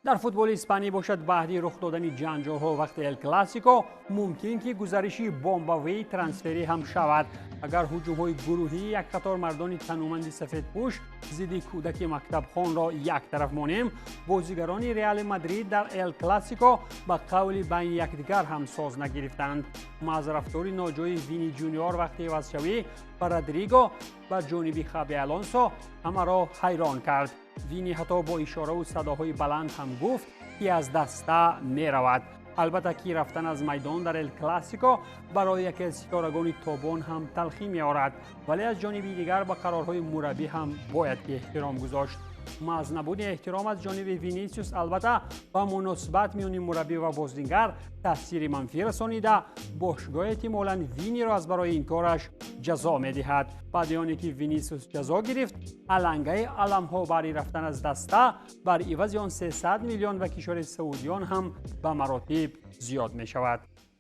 Дар футболи испанӣ бошад, баъди рух додани ҷанҷолҳо вақти Эл Классико мумкин ки гузариши бомбавии трансферӣ ҳам шавад. Агар ҳуҷумҳои гурӯҳии як қатор мардони тануманди сафедпӯш зидди кӯдаки мактабхонро як тараф монем, бозигарони Реали Мадрид дар Эл Классико ба қавли байни якдигар ҳам соз нагирифтанд. Маҳз рафтори ноҷои Вини Ҷуниор вақти ивазшавӣ ба Родриго ба ҷониби Хаби Алонсо ҳамаро ҳайрон кард. Вини ҳатто бо ишораву садоҳои баланд ҳам гуфт, ки аз даста меравад. Албатта ки рафтан аз майдон дар Эл Классико барои яке аз ситорагони тобон ҳам талхӣ меорад, вале аз ҷониби дигар ба қарорҳои мураббӣ ҳам бояд ки эҳтиром гузошт. Маҳз набуди эҳтиром аз ҷониби Винисиус албатта ба муносибат миёни мураббӣ ва бозингар таъсири манфӣ расонида, бошгоҳ эҳтимолан Виниро аз барои ин кораш ҷазо медиҳад. Баъди оне ки Винисиус ҷазо гирифт, алангаи аламҳо бари рафтан аз даста бар ивази он 300 миллион ва кишвари саудиён ҳам ба маротиб зиёд мешавад.